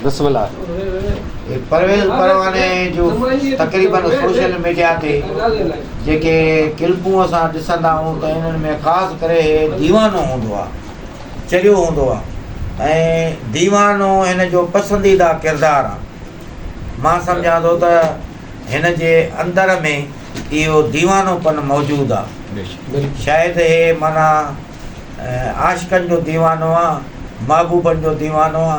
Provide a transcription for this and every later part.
بسم الله. پرويز پرواني جو تقريبن سوشل ميڊيا تي جيڪي ڪلپون اسان ڏسندا آهيون ته انهن ۾ خاص ڪري هي ديوانو هوندو آهي چريو هوندو آهي ۽ ديوانو هن جو پسنديده ڪردار آهي مان سمجهان ٿو ته هن جي اندر ۾ اهو ديوانو پن موجود آهي شايد هي معنيٰ عاشقن جو ديوانو آ، محبوبن جو ديوانو آ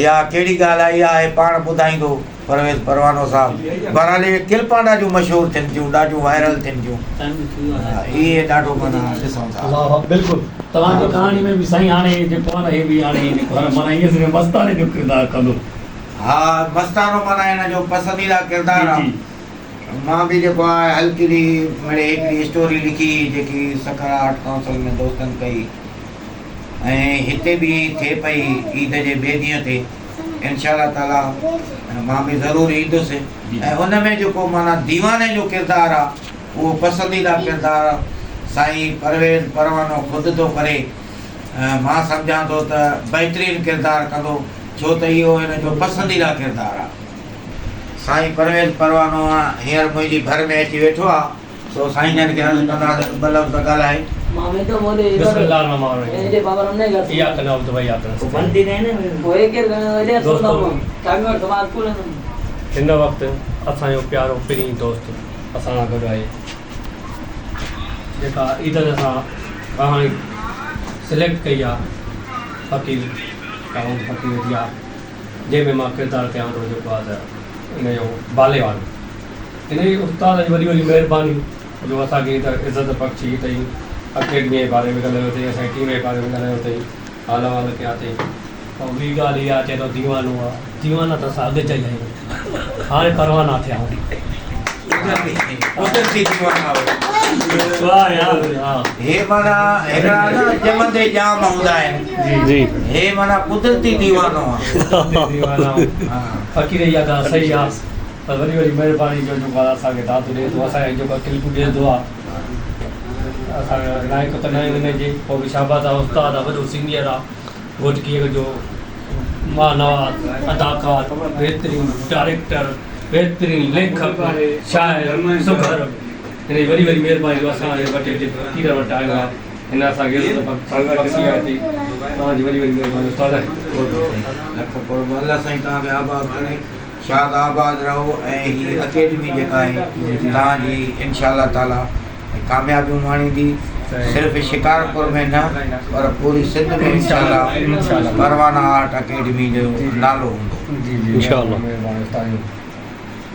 يا ڪهڙي ڳالهه آ اها آهي پاڻ ٻڌائيندو پرويز پروانو صاحب. بهرحال اهي ڪلپان ڏاڍيون مشهور ٿين ٿيون ڏاڍيون وائرل ٿين ٿيون اهي ڏاڍو معنيٰ ڏسون ٿا. الله اڪبر بلڪل توهان جي ڪهاڻي ۾ به سائين هاڻي جيڪو آ نه هي به هاڻي جيڪو آ نه معنيٰ ائين سمجهو مستاني جو ڪردار ڪندو. ها مستانو معنيٰ هن جو پسنديده ڪردار جي آ. جي. مان به جيڪو آهي هلڪڙي مڙئي هڪڙي اسٽوري لکي هئي جيڪي سکر آرٽ ڪائونسل ۾ دوستن ڪئي ۽ هتي به ٿئي پئي عيد جي ٻئي ڏينهن تي انشاء الله تعالي مان به ضرور ايندس ۽ ان ۾ جيڪو معنيٰ ديواني جو ڪردار آ اهو پسنديده ڪردار سائين پرويز پروانو خود ٿو ڪري مان سمجهان ٿو ته بهترين ڪردار ڪندو ڇو ته اهو هن جو پسنديده ڪردار آ. سائين پرويز پروانو هينئر منهنجي ڀر ۾ اچي ويٺو آ، سو سائين جن کي عرض ڪنداسين ته ٻه لفظ ڳالهائي. بسم الله الرحمٰن الرحيم اياڪ نعبد و اياڪ نستعين دوستو هن وقت اسان جو پيارو پرين دوست اسان سان گڏ آهي جيڪا عيد تي اسان ڪهاڻي سليڪٽ ڪئي آ فقير ڪاوند فقير جي آ جنهن ۾ مان ڪردار ڪيان ٿو جيڪو آهي ته ان جو بالي وارو ان جي استاد جي وڏي وڏي مهرباني جو اسان کي ته عزت بخشي اٿئي اڪيڊمي جي باري ۾ ڳالهايو اٿئي اسان جي ٽيم جي باري ۾ ڳالهايو اٿئي حال احوال ڪيا اٿئي ۽ ٻي ڳالهه اها چئي ٿو ديوانو آ ديوانا ته اسان اڳ جا ئي آهيون هاڻي پروانا ٿيا آهيون قدرتي ديوانا هو. واهه يار ها هي معنيٰ هڪڙا نه ڄمندي ڄام هوندا آهن. جي. هي معنيٰ قدرتي ديوانو آ. قدرتي ديوانو فقير اها ڳالهه صحيح آ پر وڏي وڏي مهرباني جو جيڪو آ اسان کي داد ڏي ٿو اسان کي جيڪو ڪلپ ڏي ٿو آ اسان لائق ته نه آهيون ان جي پوء به شاباس آ استاد آ وڏو سينيئر آ گهوٽڪيء جو مانوار اداڪار بهترين ڊائريڪٽر بهترين ليکڪ شاعر سگهڙ هن جي وڏي وڏي مهرباني جو اسان وٽ هتي فقير وٽ آيو آ هن اسان کي عزت بخشي آهي ٿي توهان جي وڏي وڏي مهرباني استاد. لک قرب الله سائين توهان کي آباد ڪري شاد آباد رهو ۽ هي اڪيڊمي جيڪا آهي توهان جي انشاء الله تعالي ڪاميابيون ماڻيندي صرف شڪارپور ۾ نه پر پوري سنڌ ۾ انشاء الله پروانا آرٽ اڪيڊمي جو نالو هوندو. جي جي انشاء الله. مهرباني استاد جي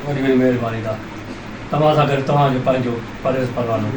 وڏي وڏي مهرباني دا توهان سان گڏ توهان جو پنهنجو پرويز پروانو.